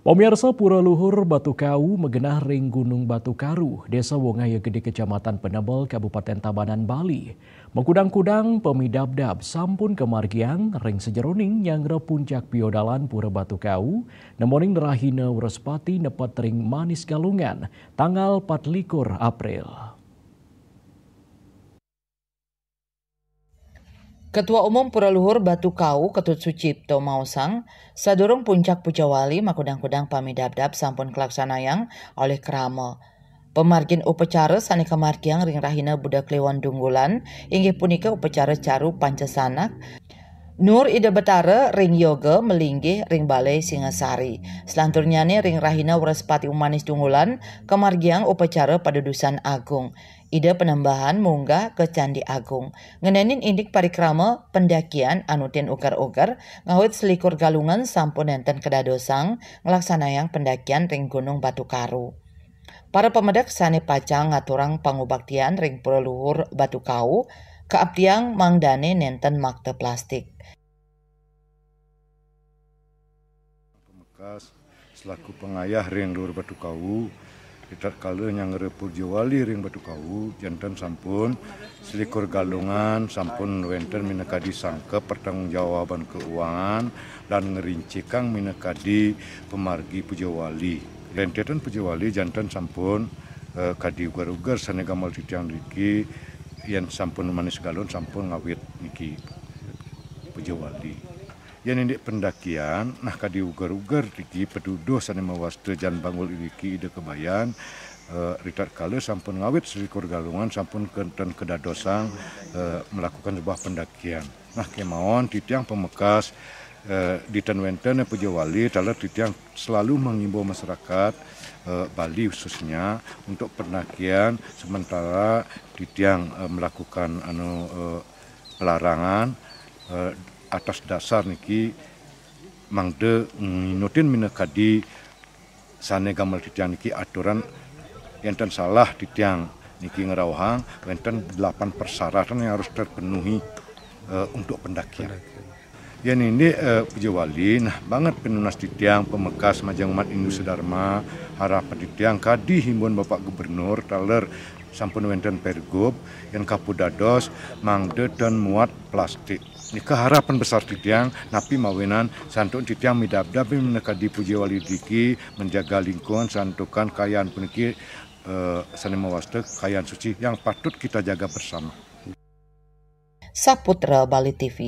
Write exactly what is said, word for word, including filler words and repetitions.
Pamiarsa, Pura Luhur Batu Kau magenah ring Gunung Batu Karu, Desa Wongaya Gede, Kecamatan Penebel, Kabupaten Tabanan, Bali. Makudang-kudang pamidabdab sampun kamargiang ring sajeroning nyanggra puncak piodalan Pura Batu Kau, nemoning rahina Wrespati nepet ring Manis Galungan, tanggal patlikur April. Ketua Umum Pura Luhur Batu Kau, Ketut Sucipto, maosang, sadurung puncak Pujawali makudang-kudang pamidabdab sampun kalaksanayang olih krama. Pamargin upacara sane kamargiang ring rahina Buda Kliwon Dunggulan inggih punika upacara Caru Pancasanak, Nur Ida Betara ring yoga malinggih ring Balai Singasari. Selanturnyane ring rahina Wrespati Umanis Dunggulan kamargiang upacara padudusan agung. Ida Panembahan munggah ka Candi Agung. Ngenenin indik parikrama pendakian anutin uger-uger, ngawit selikur Galungan sampun nenten kadadosang nglaksanayang pendakian ring Gunung Batu Karu. Para pamedek sane pacang ngaturang pangubaktian ring Pura Luhur Batu Kau, kaaptiang mangdane nenten makta plastik. Pamekas selaku pangayah ring Luhur Batu Kau, ritatkala nyanggra Pujawali ring Batu Kau, janten sampun selikur Galungan sampun wenten minakadi sangkep pertanggungjawaban keuangan lan ngrincikang minakadi pamargi Pujawali. Rentetan Pujawali janten sampun, eh, kadi uger-uger sane gamal titiang niki, yen sampun Manis Galungan sampun ngawit niki Pujawali. Yen indik pendakian, nah, kadi uger-uger niki pituduh sane mawasta Jan Banggul iriki Ida Kebayan, eh, ritatkala sampun ngawit selikur Galungan sampun kenten kadadosang, eh, melakukan sebuah pendakian. Nah, kemawon titiang pamekas, eh, diten wenten Pujawali, taler titiang selalu mengimbau masyarakat, eh, Bali khususnya untuk pendakian sementara titiang, eh, melakukan anu, eh, pelarangan, eh, atas dasar niki mangda nginutin minakadi sane gamal titiang niki aturan, enten salah titiang niki ngrauhang wenten delapan persyaratan yang harus terpenuhi, eh, untuk pendakian. Yen indik, eh, Pujawali, nah, banget pinunas titiang pamekas majeng umat Hindu sedharma, harapan titiang kadi himbauan Bapak Gubernur taler sampun wenten Pergub, yen kapidados mangda ten muat plastik. Nika harapan besar titiang, napi mawinan santukan titiang midabdab minakadi Pujawali niki menjaga lingkungan santukan kayan puniki, eh, sane mawasta kayan suci yang patut kita jaga bersama. Saputra Bali T V.